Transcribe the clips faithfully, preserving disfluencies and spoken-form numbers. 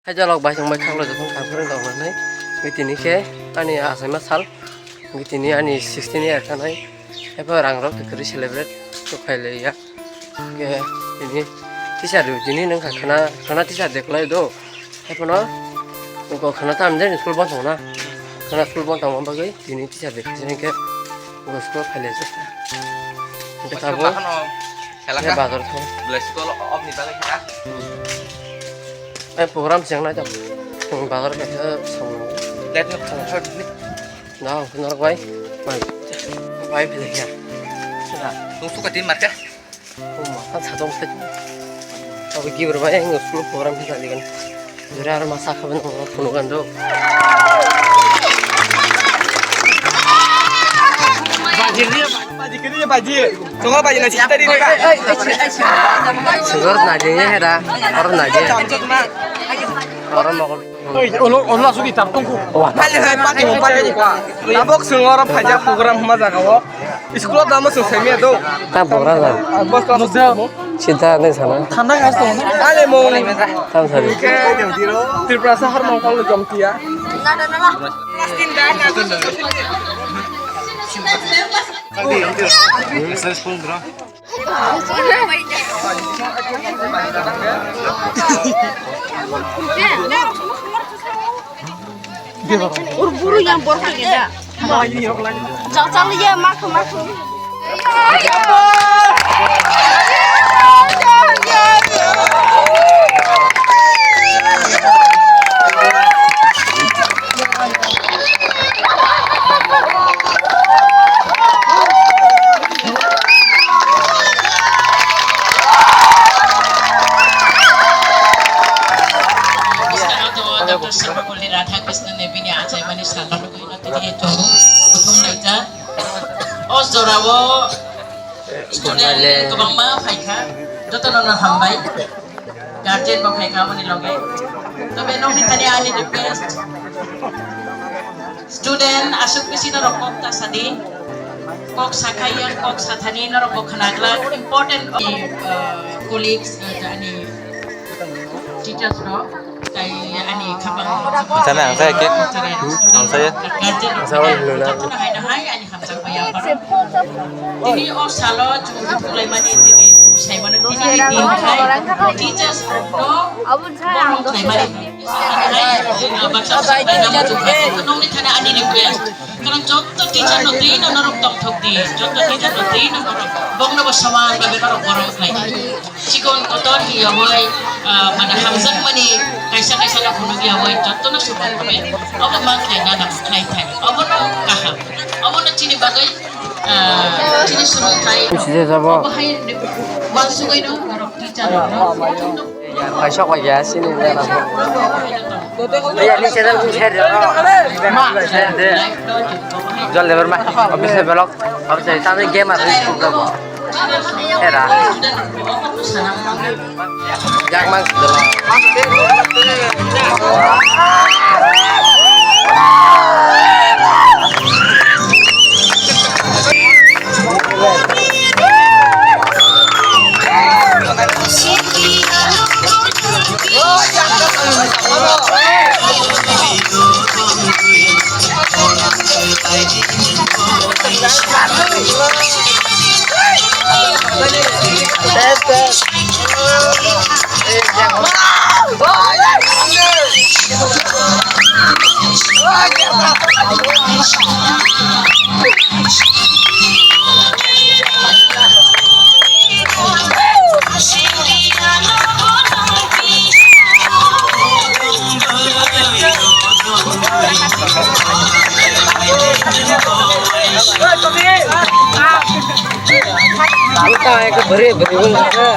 Haijalok bai tongbai khaklo joto kaham kwrwng tong manai. Tini khe ani achaima sal. Tini ani sixteen year thanai. Ebo rang rok kwrwi celebrate to khailaiya. Ke tini teacher rw tini nang kha khana, khana teacher de kwlai do. Haiphano nokho khana tam de school bond tongna. Khana school bond tongma bagwi tini teacher de khasini khe nokho school khailai jasa. Hingke tabo kheno khela khe kha. Bazar thang. Belai school off ni bagwi kha. Ai program cheng nai tam. Bazar khe sam. Let no khana thar ni. Na, norok bai. Bai. Bai philai ya. Sura. Nung suka tin marka. Oh, ma, kan sa dong sa. Abo gibir bai, ang school program kita ligan. Jura ar masa khaban phunu kan do. Baji ni, baji kiri baji. Tunggal baji na sita di. Sugor na je hera, or na je. Or mo. Oi, olo, olo sugi tap tongku. Hali hai pati mo pati ko. Tabok sung oro phaja program huma jaga o. School o damo sung semia do. Ta program. Bos class mo. Sita ne sana. Thanda gas to. Ale mo. Tam sari. Tripura sahar mo kol jom tia. Ur buru yang borha geda. Jal jal ye makhu makhu. Doctor Sarvapalli Radhakrishnan ni bini achaimani salno nugwi no tini tongo, kuthum laijak. O jorao student kwbangma phaikha, jotono no hambai. Guardian bo phaikha aboni loge. Tobe nokni thani ani request, student aswk bisi norok kok ta sadi, kok sakhaiya, kok sathani norok bo khwnaglak important, uh, colleagues, uh, ani teachers rok, tai ani khapang. Sana ang saya cake. Ang saya. Guardian rok, jotono hai no hai ani Tini o salo chwng khlaimani tini saimano tini ni din khai teachers rokno borok khlaimani. Baksa baksa khlaina muchung khai. Nokni thani ani request. Karon jotto teacher no twi no norok tongthok di. Jotto teacher no twi no norok bongno bo soman babe norok borok khlai di. Chikon kotor hiyawai, ah, mane hamjakmani kaisa kaisa no phunuk yawai jotto no soman babe. Obo ma khlaina nang khlai thai. Obo no kaham. Obo no chini bagwi Sini jabo. Kaisa koi ya sini. Ya ni channel pun share de. Share de. Jol lebar ma. Office vlog. Office tadi game ada di program. Era. Jak mang dulu. Buta hai ka bari bari bun ka.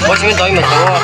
Bo simi doi ma tongo.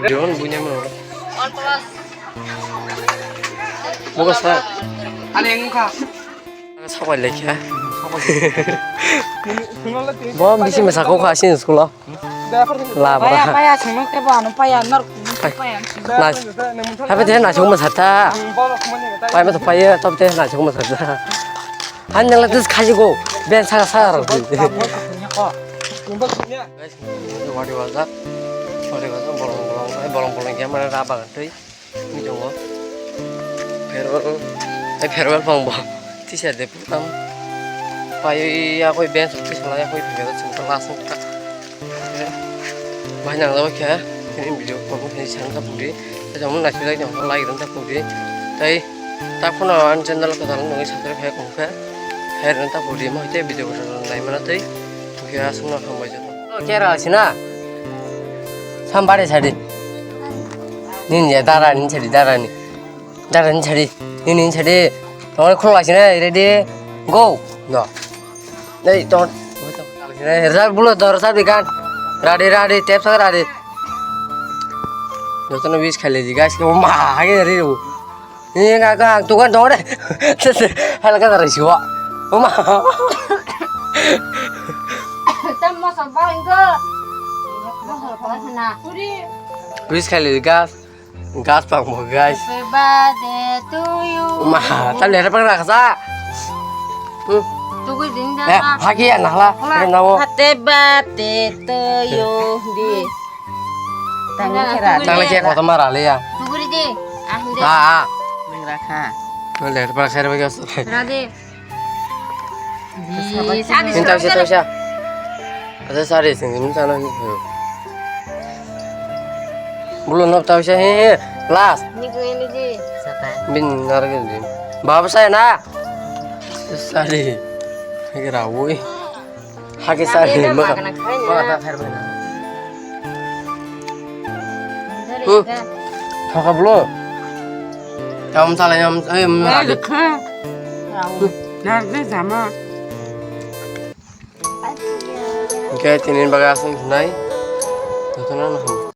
John bunya mo. Moga sa. Ani engkha. Sabai lekha. Bo bisi masa ko kha sin school. Labra. Paya, paya, sengno kebo ano paya, nor paya. Nas. Habe te na chuma sata. Paya ma to paya, top te na chuma sata. Han nang la tus khaji go. Ben sa sa ro. Wadi wajak. Wadi wajak bolong bolong, bolong bolong ya mana raba tei. Ni tongo. Farewell. Ai farewell phang bo. Teacher de putam. Pai ya koi bench teacher la ya koi phega chung ta last ta. Bai nang jabo khe. Ini video ko ni sang ta puri. Ta jong na chulai jong lai ran ta puri. Tai ta phone an channel ko dal ngi subscribe hai kong khe. Hai ran ta puri mo te video ko nai mana tai. Khe asung na hambai jat. Kera sina. Sambare sadi. Nini ya dara ni sadi, dara ni. Dara ni sadi. Nini sadi. Tawai khulai sina, ready, go. No. Nei to. Ra bulo dor sadi kan. Ready, ready, tep sa ready. Jotono wish khali di guys, ko ma hage ready. Ni ga ga tukan dore. Halka dara siwa. Oma. Tam mas Wish khaili gas, gas pang bo guys. Happy birthday to you. Ma, tam le pang rakha sa. Hmm. Tugui din da. Eh, hagi ya nahla. Ola. Nawo. Happy birthday to you di. Tang khe ra. Tang le khe koto mara le ya. Tuguri di. Ah, hindi. Ah, ah. Nang rakha. Nang le pang khair bagi asal. Ra di. Di, sa di, Minta sa usia, di. Tausia. Ada sari sing, ini sana ni. Belum nak tausia, he, he. Last. Ini gue ini di. Sata. Bin narga di. Bapak saya nak. Sari. Lagi rawi. Hake sa he ma. Khair bana. Hmm. Thaka blo. Tam sala yam, eh, mera de. Kha. Nar de jama. Oke, tinin baga asing nai. Totona na ham.